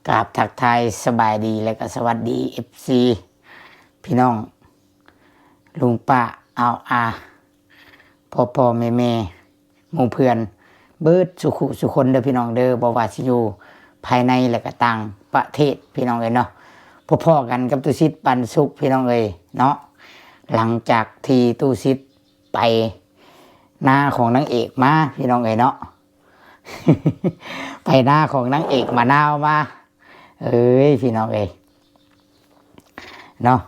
ກາບທັກທາຍສະບາຍດີ ແລະກໍສະຫວັດດີ ເອັຟຊີ ພີ່ນ້ອງ ລຸງປ້າ ອາວອາ ພໍ່ໆ ແມ່ໆ ໝູ່ເພື່ອນ ເບິດສູ່ຄູ່ສູ່ຄົນເດີພີ່ນ້ອງເດີ, ບໍ່ວ່າຊິຢູ່ພາຍໃນ ແລະກໍຕ່າງປະເທດ ພີ່ນ້ອງເອີຍເນາະ. ພໍ້ໆກັນກັບຕຸສິດ ປັນສຸກ ພີ່ນ້ອງເອີຍເນາະ, ຫຼັງຈາກທີ່ຕຸສິດໄປນາຂອງນາງເອກມາ ພີ່ນ້ອງເອີຍເນາະ. ໄປນາຂອງນາງເອກມະນາວມາ ເອີຍ ພີ່ນ້ອງເອີຍເນາະ,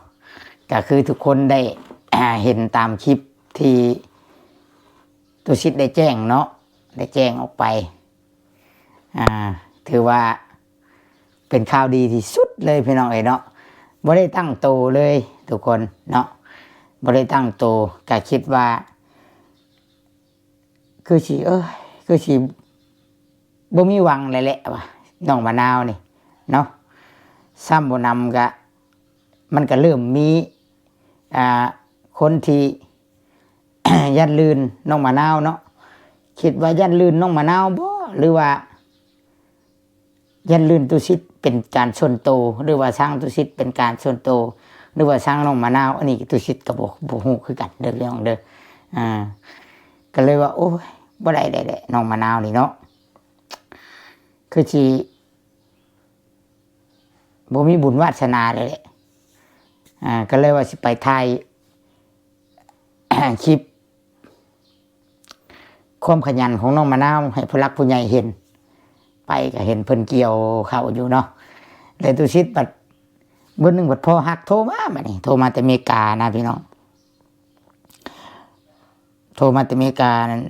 ກໍຄືທຸກຄົນໄດ້ ເຫັນຕາມຄລິບທີ່ຕຸສິດໄດ້ແຈ້ງເນາະ, ໄດ້ແຈ້ງອອກໄປ. ອ່າ ຖືວ່າເປັນຂ່າວດີທີ່ສຸດເລີຍ ພີ່ນ້ອງເອີຍເນາະ, ບໍ່ໄດ້ຕັ້ງໂຕເລີຍທຸກຄົນເນາະ, ບໍ່ໄດ້ຕັ້ງໂຕ, ກໍຄິດວ່າ ຄືຊິ ເອີຍ ຄືຊິບໍ່ມີຫວັງແລ້ວແຫຼະວ່າ ນ້ອງມະນາວນີ້ເນາະ. ຊ້ຳບໍ່ນຳກະ ມັນກະເລີ່ມມີ ອ່າ ຄົນທີ່ ຢ້ານລື່ນນ້ອງມະນາວເນາະ, ຄິດວ່າຢ້ານລື່ນນ້ອງມະນາວບໍ ຫຼືວ່າ ຢ້ານລື່ນຕຸສິດເປັນການສ່ວນໂຕ ຫຼືວ່າຊັງຕຸສິດເປັນການສ່ວນໂຕ ຫຼືວ່າຊັງນ້ອງມະນາວ, ອັນນີ້ຕຸສິດກໍບໍ່ ບໍ່ຮູ້ຄືກັນເດີພີ່ນ້ອງເດີ. ອ່າ ກໍເລີຍວ່າ ໂອ້ຍ ບໍ່ໄດ້ແລ້ວແຫຼະ ນ້ອງມະນາວນີ້ເນາະ, ຄືຊິບໍ່ມີບຸນວາດສະໜາແລ້ວແຫຼະ. ອ່າ ກໍເລີຍວ່າຊິໄປຖ່າຍ ຄລິບ ຄວາມຂະຫຍັນຂອງນ້ອງມະນາວໃຫ້ຜູ້ຫຼັກຜູ້ໃຫຍ່ເຫັນ, ໄປກໍເຫັນເພິ່ນກ່ຽວເຂົ້າຢູ່ເນາະ. ແລ້ວຕຸສິດບັດ ມື້ໜຶ່ງບັດພໍ່ຮັກໂທມາ ບັດນີ້ໂທມາແຕ່ເມການະພີ່ນ້ອງ, ໂທມາແຕ່ເມການັ້ນ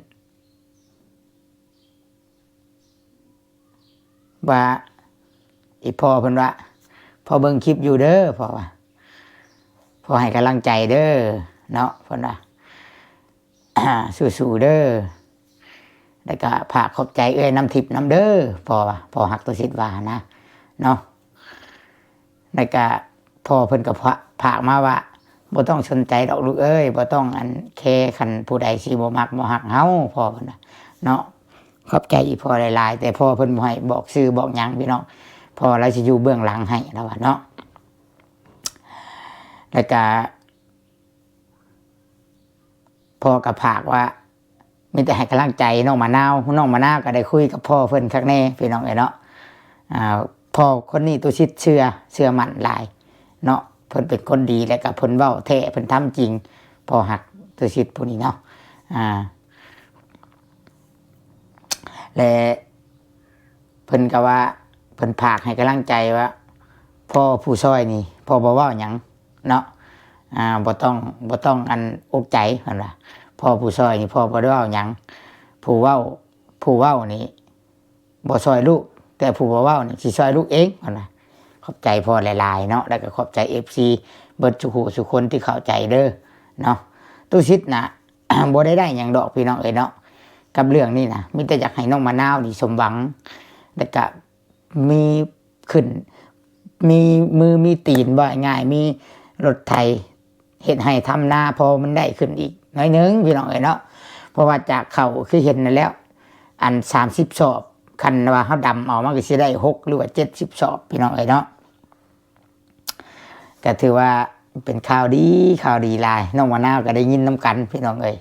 ວ່າ ອີພໍ່ເພິ່ນວ່າ ພໍ່ເບິ່ງຄລິບຢູ່ເດີ ພໍ່ວ່າ ພໍ່ໃຫ້ກຳລັງໃຈເດີເນາະ ເພິ່ນວ່າ ສູ້ໆເດີ ແລ້ວກະຝາກຂອບໃຈເອື້ອຍນ້ຳທິບນຳເດີ ພໍ່ວ່າ ພໍ່ຮັກຕຸສິດວ່ານະເນາະ. ແລ້ວກະພໍ່ເພິ່ນກໍຝາກ ຝາກມາວ່າ ບໍ່ຕ້ອງສົນໃຈດອກລູກເອີຍ ບໍ່ຕ້ອງອັນແຄ ຄັນຜູ້ໃດຊິບໍ່ມັກບໍ່ຮັກເຮົາ ພໍ່ເພິ່ນວ່າເນາະ. ຂອບໃຈອີ່ພໍ່ຫຼາຍໆ ແຕ່ພໍ່ເພິ່ນບໍ່ໃຫ້ບອກຊື່ບອກຫຍັງພີ່ນ້ອງ ເພາະວ່າລາວຊິຢູ່ເບື້ອງຫຼັງໃຫ້ ລາວວ່າເນາະ. ແລ້ວກະພໍ່ກໍຝາກວ່າ ມີແຕ່ໃຫ້ກຳລັງໃຈນ້ອງມະນາວ ນ້ອງມະນາວກໍໄດ້ຄຸຍກັບພໍ່ເພິ່ນຄັກແນ່ພີ່ນ້ອງເອີຍເນາະ. ອ່າ ພໍ່ຄົນນີ້ຕຸສິດເຊື່ອ ເຊື່ອໝັ້ນຫຼາຍເນາະ ເພິ່ນເປັນຄົນດີ ແລ້ວກໍເພິ່ນເວົ້າແທ້ ເພິ່ນທຳຈິງ ພໍ່ຮັກຕຸສິດຜູ້ນີ້ເນາະ. ອ່າ ແລະ ເພິ່ນກໍວ່າ ເພິ່ນຝາກໃຫ້ກຳລັງໃຈວ່າ ພໍ່ຜູ້ຊ່ອຍນີ້ ພໍ່ບໍ່ເວົ້າຫຍັງເນາະ ອ່າ ບໍ່ຕ້ອງ ບໍ່ຕ້ອງອັນອົກໃຈ ເພິ່ນວ່າ ພໍ່ຜູ້ຊ່ອຍນີ້ ພໍ່ບໍ່ໄດ້ເວົ້າຫຍັງ ຜູ້ເວົ້າ ຜູ້ເວົ້ານີ້ບໍ່ຊ່ອຍລູກ ແຕ່ຜູ້ບໍ່ເວົ້ານີ້ຊິຊ່ອຍລູກເອງ ເພິ່ນວ່າ. ຂອບໃຈພໍ່ຫຼາຍໆເນາະ ແລ້ວກໍຂອບໃຈເອັຟຊີເບິດສູ່ຜູ້ສູ່ຄົນທີ່ເຂົ້າໃຈເດີເນາະ. ຕຸສິດນະ ບໍ່ໄດ້ໄດ້ຫຍັງດອກພີ່ນ້ອງເອີຍເນາະ ກັບເລື່ອງນີ້ນະ ມີແຕ່ຢາກໃຫ້ນ້ອງມະນາວນີ້ສົມຫວັງ ແລ້ວກະມີຂຶ້ນ ມີມືມີຕີນ ເວົ້າງ່າຍໆ ມີລົດໄຖເຮັດໄຮ່ທຳນາ ພໍມັນໄດ້ຂຶ້ນອີກໜ້ອຍໜຶ່ງພີ່ນ້ອງເອີຍເນາະ. ເພາະວ່າຈາກເຂົ້າຄືເຫັນນັ້ນແຫຼ້ວ ອັນສາມສິບສອບ ຄັນວ່າເຮົາດຳເອົາ ມັນກໍຊິໄດ້ຫົກ ຫຼືວ່າເຈັດສິບສອບ ພີ່ນ້ອງເອີຍເນາະ. ກໍຖືວ່າເປັນຂ່າວດີ ຂ່າວດີຫຼາຍ ນ້ອງມະນາວກໍໄດ້ຍິນນຳກັນພີ່ນ້ອງເອີຍ.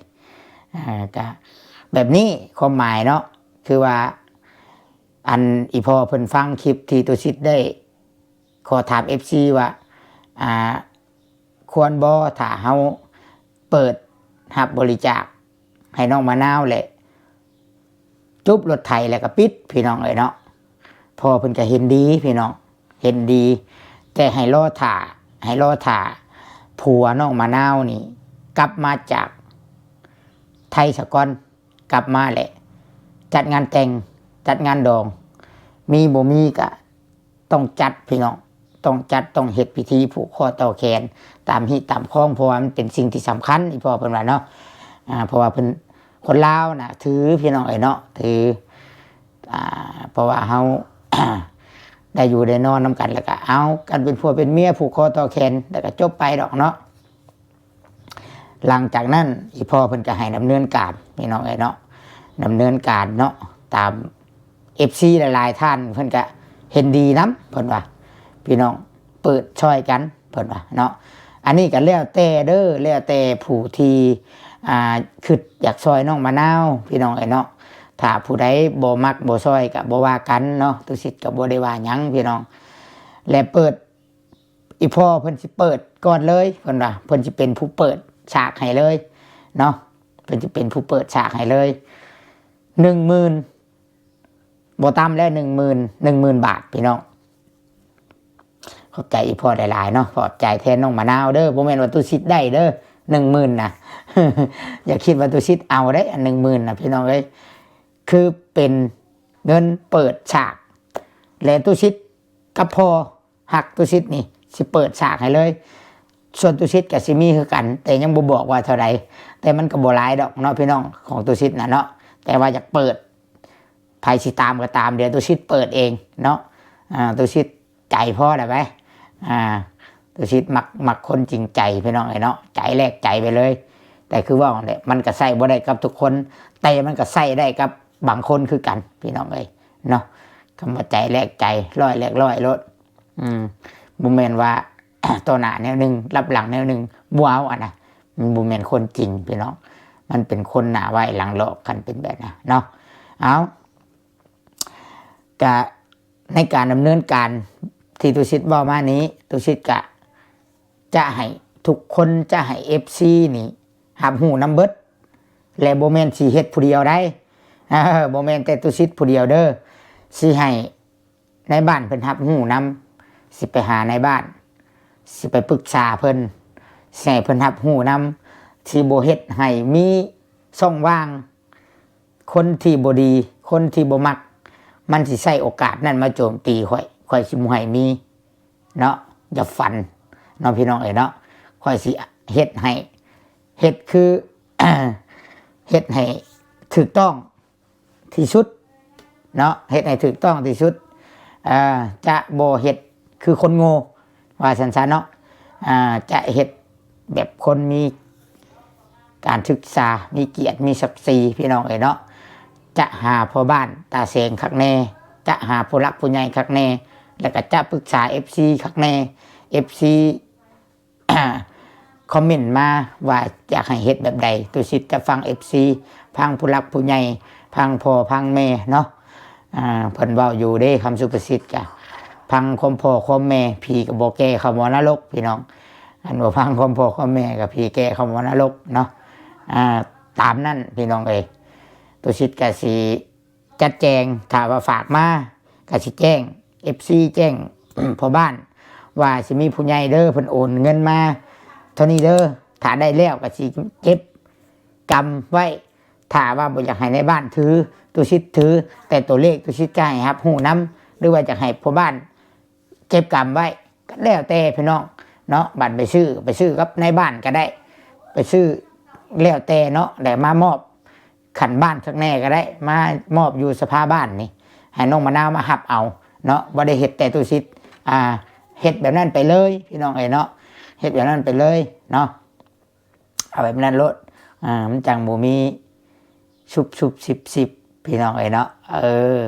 ອ່າ ກໍແບບນີ້ ຄວາມໝາຍເນາະ ຄືວ່າ ອັນອີ່ພໍ່ເພິ່ນຟັງຄລິບທີ່ຕຸສິດໄດ້ຂໍຖາມເອັຟຊີວ່າ ອ່າ ຄວນບໍ່ ຖ້າເຮົາເປີດຮັບບໍລິຈາກໃຫ້ນ້ອງມະນາວ ແລະ ຈູບລົດໄຖແລ້ວກໍປິດ ພີ່ນ້ອງເອີຍເນາະ. ພໍ່ເພິ່ນກໍເຫັນດີພີ່ນ້ອງ ເຫັນດີ ແຕ່ໃຫ້ລໍຖ້າ ໃຫ້ລໍຖ້າຜົວນ້ອງມະນາວນີ້ກັບມາຈາກໄທສາກ່ອນ ກັບມາແລ້ວຈັດງານແຕ່ງ ຈັດງານດອງ ມີບໍ່ມີກໍ ຕ້ອງຈັດພີ່ນ້ອງ ຕ້ອງຈັດ ຕ້ອງເຮັດພິທີຜູກຂໍ້ຕໍ່ແຂນຕາມຮີດຕາມຄອງ ເພາະວ່າມັນເປັນສິ່ງທີ່ສຳຄັນ ອີ່ພໍ່ເພິ່ນວ່າເນາະ. ອ່າ ເພາະວ່າເພິ່ນ ຄົນລາວນະ ຖືພີ່ນ້ອງເອີຍເນາະ ຖື ອ່າ ເພາະວ່າເຮົາ ໄດ້ຢູ່ໄດ້ນອນນຳກັນ ແລ້ວກະເອົາກັນເປັນຜົວເປັນເມຍ ຜູກຂໍ້ຕໍ່ແຂນ ແລ້ວກະຈົບໄປດອກເນາະ. ຫຼັງຈາກນັ້ນ ອີ່ພໍ່ເພິ່ນກໍໃຫ້ດຳເນີນການ ພີ່ນ້ອງເອີຍເນາະ ດຳເນີນການເນາະ ຕາມເອັຟຊີຫຼາຍໆທ່ານ ເພິ່ນກໍ ເຫັນດີນຳ ເພິ່ນວ່າ ພີ່ນ້ອງເປີດຊ່ອຍກັນ ເພິ່ນວ່າເນາະ. ອັນນີ້ກໍແລ້ວແຕ່ເດີ້ ແລ້ວແຕ່ຜູ້ທີ່ ອ່າ ຄິດຢາກຊ່ອຍນ້ອງມະນາວ ພີ່ນ້ອງເອີຍເນາະ. ຖ້າຜູ້ໃດບໍ່ມັກບໍ່ຊ່ອຍກໍບໍ່ວ່າກັນເນາະ ຕຸສິດກໍບໍ່ໄດ້ວ່າຫຍັງ ພີ່ນ້ອງ. ແລະເປີດ ອີ່ພໍ່ເພິ່ນຊິເປີດກ່ອນເລີຍ ເພິ່ນວ່າ ເພິ່ນຊິເປັນຜູ້ເປີດສາກໃຫ້ເລີຍເນາະ ເພິ່ນຊິເປັນຜູ້ເປີດສາກໃຫ້ເລີຍ ໜຶ່ງໝື່ນ ບໍ່ຕ່ຳແລ້ວ ໜຶ່ງໝື່ນ ໜຶ່ງໝື່ນບາດ ພີ່ນ້ອງ. ຂອບໃຈອີ່ພໍ່ຫຼາຍໆເນາະ ຂອບໃຈແທນນ້ອງມະນາວເດີ້ ບໍ່ແມ່ນວ່າຕຸສິດໄດ້ເດີ້ ໜຶ່ງໝື່ນນະ ຢ່າຄິດວ່າຕຸສິດເອົາເດ້ ອັນໜຶ່ງໝື່ນນະ ພີ່ນ້ອງເອີຍ ຄືເປັນເງິນເປີດສາກ ແລະຕຸສິດກັບພໍ່ ຮັກຕຸສິດນີ້ ຊິເປີດສາກໃຫ້ເລີຍ. ສ່ວນຕຸສິດກໍຊິມີຄືກັນ ແຕ່ຍັງບໍ່ບອກວ່າເທົ່າໃດ ແຕ່ມັນກໍບໍ່ຫຼາຍດອກເນາະ ພີ່ນ້ອງ ຂອງຕຸສິດນະເນາະ. ແຕ່ວ່າຢາກເປີດ ໃຜຊິຕາມກໍຕາມ ດຽວຕຸສິດເປີດເອງເນາະ. ອ່າ ຕຸສິດໃຈພໍແລ້ວໄປ ອ່າ ຕຸສິດມັກ ມັກຄົນຈິງໃຈ ພີ່ນ້ອງເອີຍເນາະ ໃຈແລກໃຈໄປເລີຍ. ແຕ່ຄືເວົ້າຫັ້ນແຫຼະ ມັນກໍໃຊ້ບໍ່ໄດ້ກັບທຸກຄົນ ແຕ່ມັນກໍໃຊ້ໄດ້ກັບບາງຄົນຄືກັນ ພີ່ນ້ອງເອີຍເນາະ. ຄຳວ່າໃຈແລກໃຈ ຮ້ອຍແລກຮ້ອຍໂລດ. ອືມ ບໍ່ແມ່ນວ່າ ຕໍ່ໜ້າແນວໜຶ່ງ ລັບຫຼັງແນວໜຶ່ງ ບໍ່ເອົາ ອັນນະ ມັນບໍ່ແມ່ນຄົນຈິງ ພີ່ນ້ອງ ມັນເປັນຄົນໜ້າໄຫວ້ຫຼັງຫຼອກ ຄັນເປັນແບບນັ້ນເນາະ. ເອົາ ກະໃນການດຳເນີນການທີ່ຕຸສິດເວົ້າມານີ້ ຕຸສິດກະຈະໃຫ້ທຸກຄົນ ຈະໃຫ້ເອັຟຊີນີ້ຮັບຮູ້ນຳເບິດ ແລະບໍ່ແມ່ນຊິເຮັດຜູ້ດຽວໃດ໋ ເອີ ບໍ່ແມ່ນແຕ່ຕຸສິດຜູ້ດຽວເດີ້ ຊິໃຫ້ ນາຍບ້ານເພິ່ນຮັບຮູ້ນຳ ຊິໄປຫານາຍບ້ານ ຊິໄປປຶກສາເພິ່ນ ຊິໃຫ້ເພິ່ນຮັບຮູ້ນຳ ຊິບໍ່ເຮັດໃຫ້ມີຊ່ອງວ່າງ. ຄົນທີ່ບໍ່ດີ ຄົນທີ່ບໍ່ມັກ ມັນຊິໃຊ້ໂອກາດນັ້ນມາໂຈມຕີຂ້ອຍ ຂ້ອຍຊິບໍ່ໃຫ້ມີເນາະ. ຢ່າຝັນເນາະ ພີ່ນ້ອງເອີຍເນາະ ຂ້ອຍຊິເຮັດໃຫ້ ເຮັດຄື ເຮັດໃຫ້ຖືກຕ້ອງ ທີ່ສຸດເນາະ ເຮັດໃຫ້ຖືກຕ້ອງທີ່ສຸດ ເອີ ຈະບໍ່ເຮັດຄືຄົນໂງ່ ວ່າຊັ້ນຊະເນາະ ອາ ຈະເຮັດແບບຄົນມີການສຶກສາ ມີກຽດ ມີສັກສີ ພີ່ນ້ອງເອີຍເນາະ. ຈະຫາພໍ່ບ້ານຕາແສງຄັກແນ່ ຈະຫາຜູ້ຫຼັກຜູ້ໃຫຍ່ຄັກແນ່ ແລ້ວກໍຈະປຶກສາເອັຟຊີຄັກແນ່ ເອັຟຊີ ຄອມເມັນມາວ່າຢາກໃຫ້ເຮັດແບບໃດ ຕຸສິດຈະຟັງເອັຟຊີ ຟັງຜູ້ຫຼັກຜູ້ໃຫຍ່ ຟັງພໍ່ຟັງແມ່ເນາະ. ອ່າ ເພິ່ນເວົ້າຢູ່ເດ້ ຄຳສຸພາສິດກະ ຟັງຄວາມພໍ່ຄວາມແມ່ ຜີກໍບໍ່ແກ່ເຂົ້າໝໍນະລົກ ພີ່ນ້ອງ. ອັນບໍ່ຟັງຄວາມພໍ່ຄວາມແມ່ກໍຜີແກ່ເຂົ້າໝໍນະລົກເນາະ. ອ່າ ຕາມນັ້ນ ພີ່ນ້ອງເອີຍ ຕຸສິດກະຊິ ຈັດແຈງ ຖ້າວ່າຝາກມາ ກໍຊິແຈ້ງເອັຟຊີ ແຈ້ງພໍ່ບ້ານ ວ່າຊິມີຜູ້ໃຫຍ່ເດີ ເພິ່ນໂອນເງິນມາເທົ່ານີ້ເດີ ຖ້າໄດ້ແລ້ວກໍຊິເກັບກຳໄວ້ ຖ້າວ່າບໍ່ຢາກໃຫ້ນາຍບ້ານຖື ຕຸສິດຖື ແຕ່ຕົວເລກຕຸສິດຈະໃຫ້ຮັບຮູ້ນຳ ຫຼືວ່າຢາກໃຫ້ພໍ່ບ້ານ ເກັບກຳໄວ້ ກໍແລ້ວແຕ່ພີ່ນ້ອງເນາະ. ບັດໄປຊື້ ໄປຊື້ກັບນາຍບ້ານກໍໄດ້ ໄປຊື້ແລ້ວແຕ່ເນາະ ແລ້ວມາມອບຂັ້ນບ້ານຄັກແນ່ກໍໄດ້ ມາມອບຢູ່ສະພາບ້ານນີ້ ໃຫ້ນ້ອງມະນາວມາຮັບເອົາເນາະ. ບໍ່ໄດ້ເຮັດແຕ່ຕຸສິດ ອ່າ ເຮັດແບບນັ້ນໄປເລີຍ ພີ່ນ້ອງເອີຍເນາະ ເຮັດແບບນັ້ນໄປເລີຍເນາະ. ເອົາແບບນັ້ນໂລດ ອ່າ ມັນຈັ່ງບໍ່ມີຊຸບໆຊິບໆ ພີ່ນ້ອງເອີຍເນາະ. ເອີ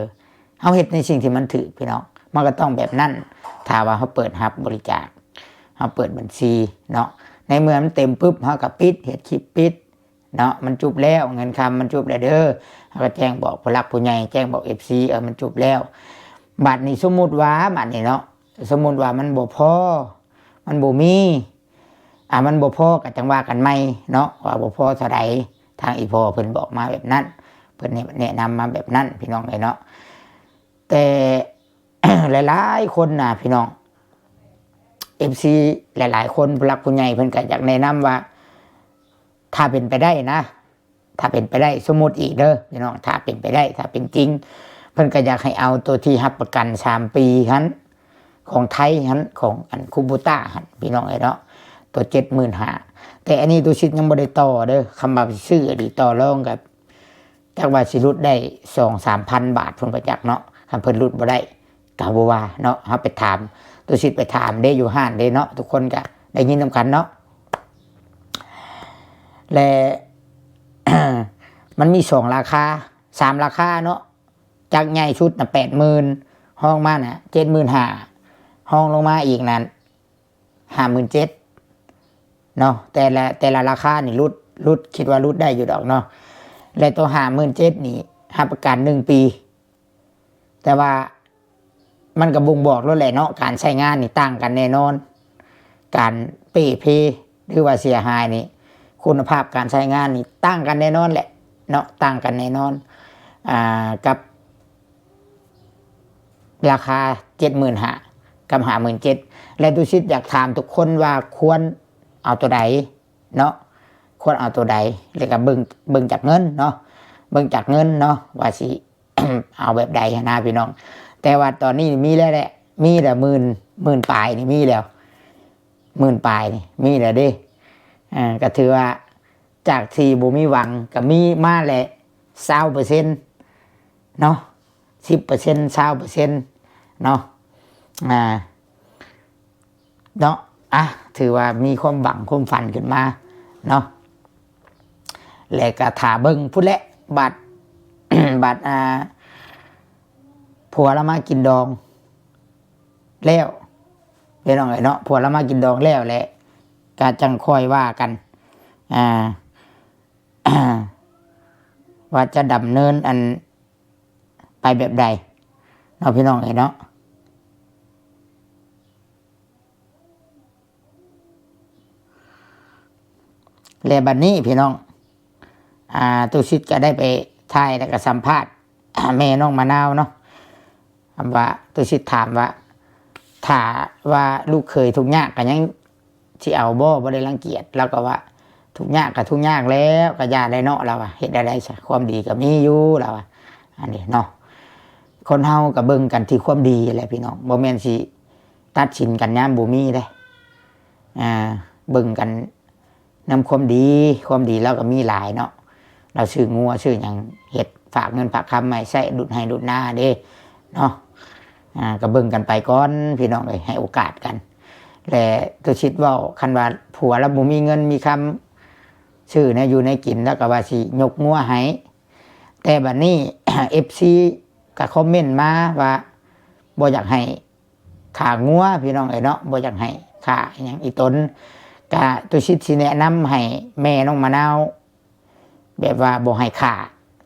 ເຮົາເຮັດໃນສິ່ງທີ່ມັນຖືກ ພີ່ນ້ອງ ມັນກໍຕ້ອງແບບນັ້ນ. ຖ້າວ່າເຮົາເປີດຮັບບໍລິຈາກ ເຮົາເປີດບັນຊີເນາະ ໃນເມື່ອມັນເຕັມປຶບ ເຮົາກໍປິດ ເຮັດຄລິບປິດເນາະ. ມັນຈຸບແລ້ວ ເງິນຄຳມັນຈຸບແລ້ວເດີ ເຮົາກໍແຈ້ງບອກຜູ້ຫຼັກຜູ້ໃຫຍ່ ແຈ້ງບອກເອັຟຊີ ເອີ ມັນຈຸບແລ້ວ. ບາດນີ້ສົມມຸດວ່າ ບາດນີ້ເນາະ ສົມມຸດວ່າມັນບໍ່ພໍ ມັນບໍ່ມີ ອ່າ ມັນບໍ່ພໍກໍຈັ່ງວ່າກັນໃໝ່ເນາະ ວ່າບໍ່ພໍເທົ່າໃດ. ທາງອີ່ພໍ່ເພິ່ນບອກມາແບບນັ້ນ ເພິ່ນແນະນຳມາແບບນັ້ນ ພີ່ນ້ອງເອີຍເນາະ. ແຕ່ຫຼາຍໆຄົນນະ ພີ່ນ້ອງ ເອັຟຊີ ຫຼາຍໆຄົນ ຜູ້ຫຼັກຜູ້ໃຫຍ່ເພິ່ນກໍຢາກແນະນຳວ່າ ຖ້າເປັນໄປໄດ້ນະ ຖ້າເປັນໄປໄດ້ ສົມມຸດອີກເດີພີ່ນ້ອງ ຖ້າເປັນໄປໄດ້ ຖ້າເປັນຈິງ ເພິ່ນກໍຢາກໃຫ້ເອົາຕົວທີ່ຮັບປະກັນສາມປີຫັ້ນ ຂອງໄທຫັ້ນ ຂອງອັນຄູໂບຕ້າຫັ້ນ ພີ່ນ້ອງເອີຍເນາະ ຕົວເຈັດໝື່ນຫ້າ. ແຕ່ອັນນີ້ຕຸສິດຍັງບໍ່ໄດ້ຕໍ່ເດີ ຄຳວ່າໄປຊື້ອີ່ຫຼີ ຕໍ່ລອງກໍຈັກວ່າຊິຫຼຸດໄດ້ສອງສາມພັນບາດພຸ້ນບໍ່ຈັກເນາະ. ຄັນເພິ່ນຫຼຸດບໍ່ໄດ້ ກໍບໍ່ວ່າເນາະ ເຮົາໄປຖາມ ຕຸສິດໄປຖາມເດ້ ຢູ່ຮ້ານເດ້ເນາະ ທຸກຄົນກໍໄດ້ຍິນນຳກັນເນາະ. ແລະ ມັນມີສອງລາຄາ ສາມລາຄາເນາະ ຈັກໃຫຍ່ສຸດນະແປດໝື່ນ ຮອງມານະ ເຈັດໝື່ນຫ້າ ຮອງລົງມາອີກນັ້ນ ຫ້າໝື່ນເຈັດເນາະ. ແຕ່ລະ ແຕ່ລະລາຄານີ້ຫຼຸດ ຫຼຸດ ຄິດວ່າຫຼຸດໄດ້ຢູ່ດອກເນາະ. ແລະໂຕຫ້າໝື່ນເຈັດນີ້ຮັບປະກັນໜຶ່ງປີ ແຕ່ວ່າມັນກໍບົ່ງບອກໂລດແຫຼະເນາະ ການໃຊ້ງານນີ້ຕ່າງກັນແນ່ນອນ ການເປ່ເພ ຫຼືວ່າເສຍຫາຍນີ້ ຄຸນນະພາບການໃຊ້ງານນີ້ຕ່າງກັນແນ່ນອນແຫຼະເນາະ ຕ່າງກັນແນ່ນອນ ອ່າ ກັບລາຄາເຈັດໝື່ນຫ້າ ກັບຫ້າໝື່ນເຈັດ. ແລະຕຸສິດຢາກຖາມທຸກຄົນວ່າຄວນເອົາໂຕໃດເນາະ ຄວນເອົາໂຕໃດ ແລ້ວກໍເບິ່ງ ເບິ່ງຈາກເງິນເນາະ ເບິ່ງຈາກເງິນເນາະ ວ່າຊິ ເອົາແບບໃດຫັ້ນນະພີ່ນ້ອງ. ແຕ່ວ່າຕອນນີ້ມີແລ້ວແຫຼະ ມີແລ້ວໝື່ນ ໝື່ນປາຍນີ້ມີແລ້ວ ໝື່ນປາຍນີ້ມີແລ້ວເດ້. ເອີ ກໍຖືວ່າຈາກທີ່ບໍ່ມີຫວັງກໍມີມາແລ້ວຊາວເປີເຊັນເນາະ ສິບເປີເຊັນ ຊາວເປີເຊັນເນາະ ອ່າ ເນາະ ອ່ະ ຖືວ່າມີຄວາມຫວັງຄວາມຝັນຂຶ້ນມາເນາະ. ແລະກະຖ້າເບິ່ງພຸ້ນແຫຼະ ບາດ ບາດ ອ່າ ຜົວລາມາກິນດອງແລ້ວ ພີ່ນ້ອງເອີຍເນາະ ຜົວລາມາກິນດອງແລ້ວແຫຼະ ກະຈັ່ງຄ່ອຍວ່າກັນ ອ່າ ວ່າຈະດຳເນີນອັນ ໄປແບບໃດເນາະ ພີ່ນ້ອງເອີຍເນາະ. ແລະບັດນີ້ພີ່ນ້ອງ ອ່າ ຕຸສິດກໍໄດ້ໄປຖ່າຍ ແລ້ວກໍສຳພາດ ແມ່ນ້ອງມະນາວເນາະ ວ່າ ຕຸສິດຖາມວ່າ ຖ້າວ່າລູກເຂີຍທຸກຍາກກໍຍັງ ຊິເອົາບໍ່ ບໍ່ໄດ້ລັງກຽດ. ລາວກໍວ່າ ທຸກຍາກກໍທຸກຍາກແລ້ວ ກໍຢ່າແຫຼະເນາະ ລາວວ່າ. ເຮັດແນວໃດຊະ ຄວາມດີກໍມີຢູ່ ລາວວ່າ. ອັນນີ້ເນາະ ຄົນເຮົາກໍເບິ່ງກັນທີ່ຄວາມດີແຫຼະພີ່ນ້ອງ ບໍ່ແມ່ນຊິຕັດສິນກັນຍາມບໍ່ມີເດ້. ອ່າ ເບິ່ງກັນນຳຄວາມດີ ຄວາມດີລາວກໍມີຫຼາຍເນາະ ລາວຊື້ງົວຊື້ຫຍັງ ເຮັດ ຝາກເງິນຝາກຄຳມາໃຫ້ໃຊ້ ດຸດໄຮ່ດຸດນາເດ້ເນາະ. ອ່າ ກໍເບິ່ງກັນໄປກ່ອນພີ່ນ້ອງເອີຍ ໃຫ້ໂອກາດກັນ. ແລະຕຸສິດເວົ້າ ຄັນວ່າຜົວລາວບໍ່ມີເງິນມີຄຳ ຊື້ແນວຢູ່ແນວກິນ ລາວກໍວ່າຊິຍົກງົວໃຫ້. ແຕ່ບັດນີ້ ເອັຟຊີ ກໍຄອມເມັນມາວ່າ ບໍ່ຢາກໃຫ້ຂ້າງົວ ພີ່ນ້ອງເອີຍເນາະ ບໍ່ຢາກໃຫ້ຂ້າອີ່ຫຍັງອີ່ຕົນ. ກະຕຸສິດຊິແນະນຳໃຫ້ແມ່ນ້ອງມະນາວ ແບບວ່າບໍ່ໃຫ້ຂ້າ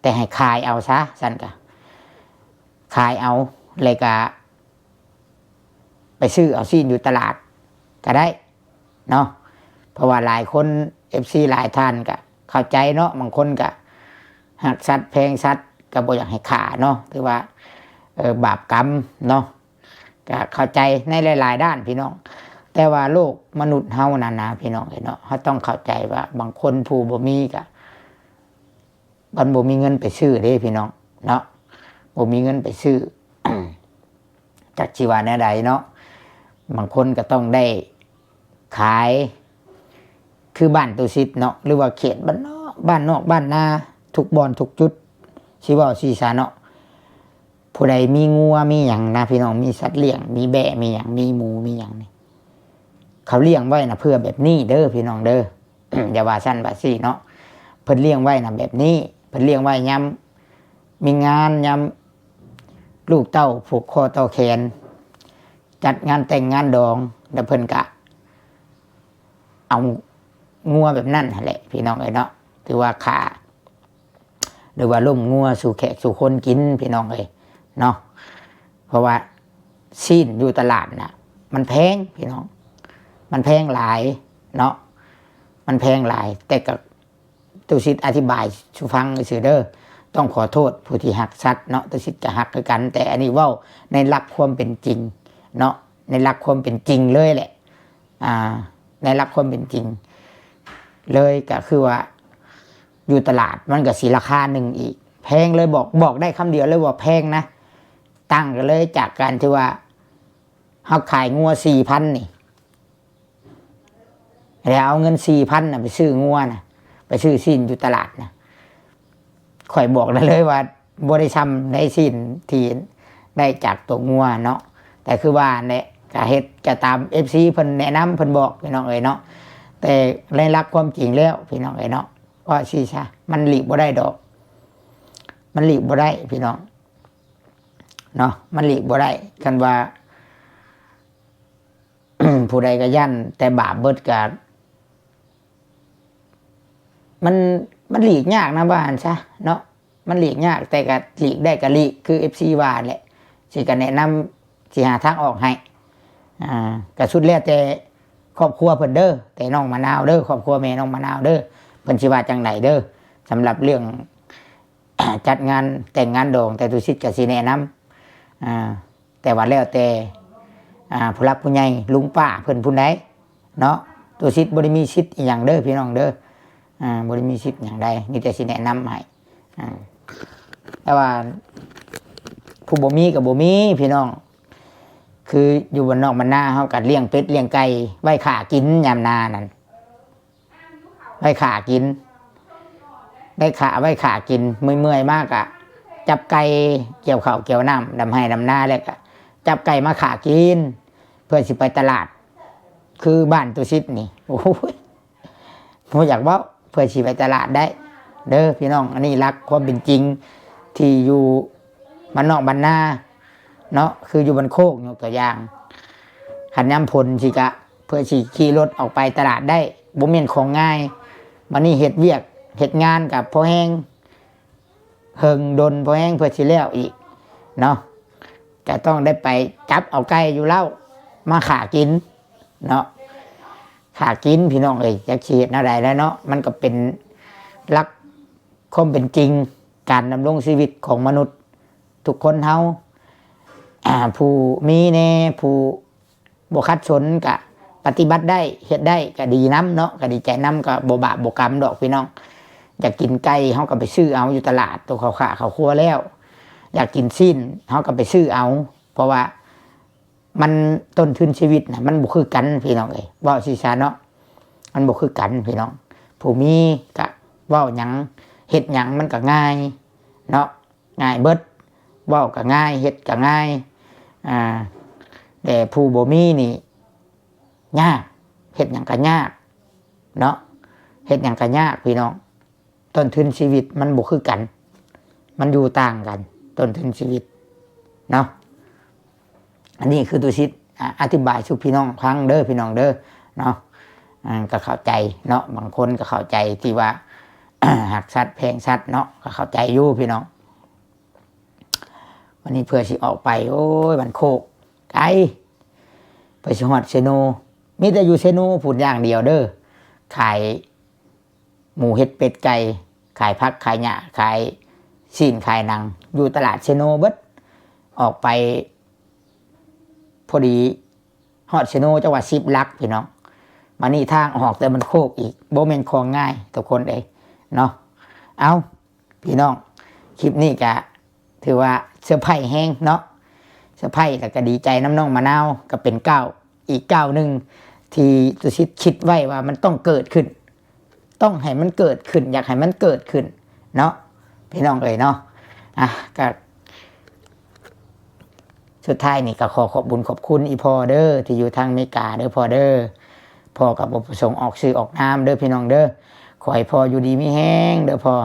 ແຕ່ໃຫ້ຂາຍເອົາຊະ ຊັ້ນກະຂາຍເອົາ ແລ້ວກະໄປຊື້ເອົາຊີ້ນຢູ່ຕະຫຼາດກໍໄດ້ເນາະ. ເພາະວ່າຫຼາຍຄົນ ເອັຟຊີ ຫຼາຍທ່ານກະເຂົ້າໃຈເນາະ ບາງຄົນກະຮັກສັດແພງສັດ ກໍບໍ່ຢາກໃຫ້ຂ້າເນາະ ຖືວ່າ ເອີ ບາບກຳເນາະ. ກະເຂົ້າໃຈໃນຫຼາຍໆດ້ານພີ່ນ້ອງ ແຕ່ວ່າໂລກມະນຸດເຮົານັ້ນນະພີ່ນ້ອງເອີຍເນາະ ເຮົາຕ້ອງເຂົ້າໃຈວ່າບາງຄົນຜູ້ບໍ່ມີກະ ມັນບໍ່ມີເງິນໄປຊື້ເດ້ພີ່ນ້ອງເນາະ ບໍ່ມີເງິນໄປຊື້ ຈັກຊິວ່າແນວໃດເນາະ. ບາງຄົນກໍຕ້ອງໄດ້ ຂາຍ ຄືບ້ານຕຸສິດເນາະ ຫຼືວ່າເຂດບ້ານນອກ ບ້ານນອກບ້ານນາ ທຸກບ່ອນທຸກຈຸດ ຊິເວົ້າຊີ້ຊະເນາະ ຜູ້ໃດມີງົວມີຫຍັງນະພີ່ນ້ອງ ມີສັດລ້ຽງ ມີແບ້ມີຫຍັງ ມີໝູມີຫຍັງນີ້ ເຂົາລ້ຽງໄວ້ນະເພື່ອແບບນີ້ເດີພີ່ນ້ອງເດີ. ຢ່າວ່າຊັ້ນວ່າຊີ້ເນາະ ເພິ່ນລ້ຽງໄວ້ນະແບບນີ້ ເພິ່ນລ້ຽງໄວ້ຍາມມີງານ ຍາມລູກເຕົ້າຜູກຄໍຕໍ່ແຂນ ຈັດງານແຕ່ງງານດອງ ແລ້ວເພິ່ນກະເອົາງົວແບບນັ້ນຫັ້ນແຫຼະພີ່ນ້ອງເອີຍເນາະ ຖືວ່າຂ້າ ຫຼືວ່າລົ້ມງົວສູ່ແຂກສູ່ຄົນກິນພີ່ນ້ອງເອີຍເນາະ. ເພາະວ່າຊີ້ນຢູ່ຕະຫຼາດນະ ມັນແພງພີ່ນ້ອງ ມັນແພງຫຼາຍເນາະ ມັນແພງຫຼາຍ. ແຕ່ກໍ ຕຸສິດອະທິບາຍສູ່ຟັງຊື່ໆເດີ ຕ້ອງຂໍໂທດຜູ້ທີ່ຮັກສັດເນາະ ຕຸສິດກໍຮັກຄືກັນ ແຕ່ອັນນີ້ເວົ້າໃນຫຼັກຄວາມເປັນຈິງເນາະ ໃນຫຼັກຄວາມເປັນຈິງເລີຍແຫຼະ ອ່າ ໃນຫຼັກຄວາມເປັນຈິງເລີຍ ກໍຄືວ່າຢູ່ຕະຫຼາດມັນກໍຊິລາຄາໜຶ່ງອີກ ແພງເລີຍ ບອກ ບອກໄດ້ຄຳດຽວເລີຍວ່າແພງນະ. ຕ່າງກັນເລີຍຈາກການທີ່ວ່າເຮົາຂາຍງົວສີ່ພັນນີ້ ແລ້ວເອົາເງິນສີ່ພັນນະໄປຊື້ງົວນະ ໄປຊື້ຊີ້ນຢູ່ຕະຫຼາດນະ ຂ້ອຍບອກໄດ້ເລີຍວ່າບໍ່ໄດ້ຊ່ຳໄດ້ຊີ້ນທີ່ໄດ້ຈາກໂຕງົວເນາະ. ແຕ່ຄືວ່າແຫຼະ ກະເຮັດກະຕາມເອັຟຊີເພິ່ນແນະນຳ ເພິ່ນບອກ ພີ່ນ້ອງເອີຍເນາະ. ແຕ່ໃນຫຼັກຄວາມຈິງແລ້ວ ພີ່ນ້ອງເອີຍເນາະ ເວົ້າຊີ້ຊະ ມັນຫຼີກບໍ່ໄດ້ດອກ ມັນຫຼີກບໍ່ໄດ້ພີ່ນ້ອງ. ເນາະ ມັນຫຼີກບໍ່ໄດ້. ຄັນວ່າ ຜູ້ໃດກໍຢ້ານແຕ່ບາບເບິດ ກໍ ມັນ ມັນຫຼີກຍາກນະ ວ່າຫັ້ນຊະເນາະ. ມັນຫຼີກຍາກ ແຕ່ກໍຫຼີກໄດ້ກໍຫຼີກ ຄືເອັຟຊີວ່າແຫຼະ. ຊິກໍແນະນຳ ຊິຫາທາງອອກໃຫ້. ອ່າ ກໍສຸດແລ້ວແຕ່ຄອບຄົວເພິ່ນເດີ້ ແຕ່ນ້ອງມະນາວເດີ້ ຄອບຄົວແມ່ນ້ອງມະນາວເດີ້ ເພິ່ນຊິວ່າຈັ່ງໃດເດີ້ ສຳລັບເລື່ອງ ຈັດງານແຕ່ງງານດອງ. ແຕ່ຕຸສິດກໍຊິແນະນຳ ອ່າ ແຕ່ວ່າແລ້ວແຕ່ ອ່າ ຜູ້ຫຼັກຜູ້ໃຫຍ່ ລຸງປ້າເພິ່ນຜູ້ໃດເນາະ. ຕຸສິດບໍ່ໄດ້ມີສິດອີ່ຫຍັງເດີ້ ພີ່ນ້ອງເດີ້ ອ່າ ບໍ່ໄດ້ມີສິດຫຍັງໃດ ມີແຕ່ຊິແນະນຳໃຫ້. ອ່າ ແຕ່ວ່າຜູ້ບໍ່ມີກໍບໍ່ມີ ພີ່ນ້ອງ. ຄືຢູ່ບ້ານນອກບ້ານນາ ເຮົາກໍລ້ຽງເປັດລ້ຽງໄກ່ໄວ້ຂ້າກິນຍາມນານັ້ນ ໄວ້ຂ້າກິນ ໄດ້ຂ້າ ໄວ້ຂ້າກິນ. ເມື່ອຍໆມາກະຈັບໄກ່ ກ່ຽວເຂົ້າກ່ຽວນ້ຳ ດຳໄຮ່ດຳນາ ແລ້ວກະຈັບໄກ່ມາຂ້າກິນ ເພື່ອຊິໄປຕະຫຼາດ. ຄືບ້ານຕຸສິດນີ້ ໂອ້ຍ ບໍ່ຢາກເວົ້າ ເພື່ອຊິໄປຕະຫຼາດໄດ້ເດີ້ ພີ່ນ້ອງ. ອັນນີ້ຫຼັກຄວາມເປັນຈິງທີ່ຢູ່ບ້ານນອກບ້ານນາເນາະ. ຄືຢູ່ບ້ານໂຄກ ຍົກຕົວຢ່າງ ຄັນຍາມຝົນຊິກະ ເພື່ອຊິຂີ່ລົດອອກໄປຕະຫຼາດໄດ້ ບໍ່ແມ່ນຂອງງ່າຍ. ບັດນີ້ເຮັດວຽກເຮັດງານກໍພໍແຮງ ເຫິງດົນພໍແຮງເພື່ອຊິແລ້ວອີກເນາະ. ກໍຕ້ອງໄດ້ໄປຈັບເອົາໄກ່ຢູ່ເລົ້າມາຂ້າກິນເນາະ ຂ້າກິນ ພີ່ນ້ອງເອີຍ. ຈັກຊິເຮັດແນວໃດແລ້ວເນາະ ມັນກໍເປັນຫຼັກຄວາມເປັນຈິງ ການດຳລົງຊີວິດຂອງມະນຸດທຸກຄົນເຮົາ ອ່າ ຜູ້ມີແດ່ ຜູ້ ບໍ່ຂັດສົນກະປະຕິບັດໄດ້ ເຮັດໄດ້ກະດີນຳເນາະ ກະດີໃຈນຳ ກະບໍ່ບາບບໍ່ກຳດອກ ພີ່ນ້ອງ. ຢາກກິນໄກ່ ເຮົາກະໄປຊື້ເອົາຢູ່ຕະຫຼາດ ໂຕເຂົາຂ້າເຂົາຄົວແລ້ວ. ຢາກກິນຊີ້ນ ເຮົາກະໄປຊື້ເອົາ ເພາະວ່າມັນ ຕົ້ນທຶນຊີວິດນະ ມັນບໍ່ຄືກັນ ພີ່ນ້ອງເອີຍ. ເວົ້າຊີ້ຊະເນາະ ມັນບໍ່ຄືກັນ ພີ່ນ້ອງ. ຜູ້ມີກະເວົ້າຫຍັງ ເຮັດຫຍັງມັນກະງ່າຍເນາະ. ງ່າຍເບິດ ເວົ້າກໍງ່າຍ ເຮັດກໍງ່າຍ ອ່າ ແຕ່ຜູ້ບໍ່ມີນີ້ຍາກ ເຮັດຫຍັງກໍຍາກເນາະ ເຮັດຫຍັງກໍຍາກ ພີ່ນ້ອງ. ຕົ້ນທຶນຊີວິດມັນບໍ່ຄືກັນ ມັນຢູ່ຕ່າງກັນ ຕົ້ນທຶນຊີວິດເນາະ. ອັນນີ້ຄືຕຸສິດ ອະ ອະທິບາຍສູ່ພີ່ນ້ອງຟັງເດີ້ ພີ່ນ້ອງເດີ້ເນາະ. ອ່າ ກໍເຂົ້າໃຈເນາະ ບາງຄົນກໍເຂົ້າໃຈທີ່ວ່າ ຮັກສັດແພງສັດເນາະ ກໍເຂົ້າໃຈຢູ່ ພີ່ນ້ອງ. ວັນນີ້ເພື່ອຊິອອກໄປ ໂອ້ຍ ບ້ານໂຄກໄກ ເພື່ອຊິຮອດເຊໂນ ມີແຕ່ຢູ່ເຊໂນພຸ້ນຢ່າງດຽວເດີ້ ຂາຍ ໝູເຫັດເປັດໄກ່ ຂາຍຜັກຂາຍຫຍ້າ ຂາຍຊີ້ນຂາຍໜັງ ຢູ່ຕະຫຼາດເຊໂນເບິດ. ອອກໄປພໍດີຮອດເຊໂນ ຈັກວ່າສິບຫຼັກ ພີ່ນ້ອງ. ມານີ້ທາງອອກແຕ່ບ້ານໂຄກອີກ ບໍ່ແມ່ນຂອງງ່າຍທຸກຄົນເອີຍເນາະ. ເອົ້າ ພີ່ນ້ອງ ຄລິບນີ້ກະຖືວ່າເຊີໄພແຮງເນາະ ເຊີໄພ ແລ້ວກະດີໃຈນຳນ້ອງມະນາວ ກະເປັນກ້າວ ອີກກ້າວໜຶ່ງທີ່ຕຸສິດຄິດໄວ້ວ່າມັນຕ້ອງເກີດຂຶ້ນ ຕ້ອງໃຫ້ມັນເກີດຂຶ້ນ ຢາກໃຫ້ມັນເກີດຂຶ້ນເນາະ ພີ່ນ້ອງເອີຍເນາະ. ອ່ະ ກະສຸດທ້າຍນີ້ກະຂໍຂອບບຸນຂອບຄຸນອີ່ພໍ່ເດີ້ ທີ່ຢູ່ທາງອາເມລິກາເດີ້ພໍ່ເດີ້. ພໍ່ກະບໍ່ປະສົງອອກຊື່ອອກນາມເດີ້ ພີ່ນ້ອງເດີ້. ຂໍໃຫ້ພໍ່ຢູ່ດີມີແຮງເດີ້ພໍ່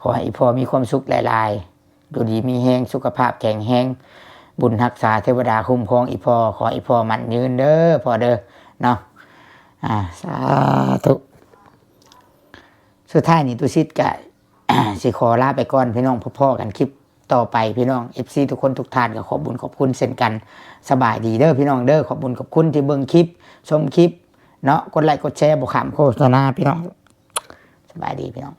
ຂໍໃຫ້ອີ່ພໍ່ມີຄວາມສຸກຫຼາຍໆ ຢູ່ດີມີແຮງ ສຸຂະພາບແຂງແຮງ ບຸນຮັກສາເທວະດາຄຸ້ມຄອງອີ່ພໍ່. ຂໍໃຫ້ອີ່ພໍ່ໝັ້ນຍືນເດີ້ພໍ່ເດີ້ເນາະ. ອ່າ ສາທຸ. ສຸດທ້າຍນີ້ຕຸສິດກະ ຊິຂໍລາໄປກ່ອນ ພີ່ນ້ອງ ພົບພໍ້ກັນຄລິບຕໍ່ໄປ ພີ່ນ້ອງ ເອັຟຊີ ທຸກຄົນທຸກທ່ານ ກໍຂອບບຸນຂອບຄຸນເຊັ່ນກັນ. ສະບາຍດີເດີ້ ພີ່ນ້ອງເດີ້ ຂອບບຸນຂອບຄຸນທີ່ເບິ່ງຄລິບ ຊົມຄລິບເນາະ ກົດໄລກົດແຊ ບໍ່ຂ້າມໂຄສະນາ ພີ່ນ້ອງ. ສະບາຍດີ ພີ່ນ້ອງ.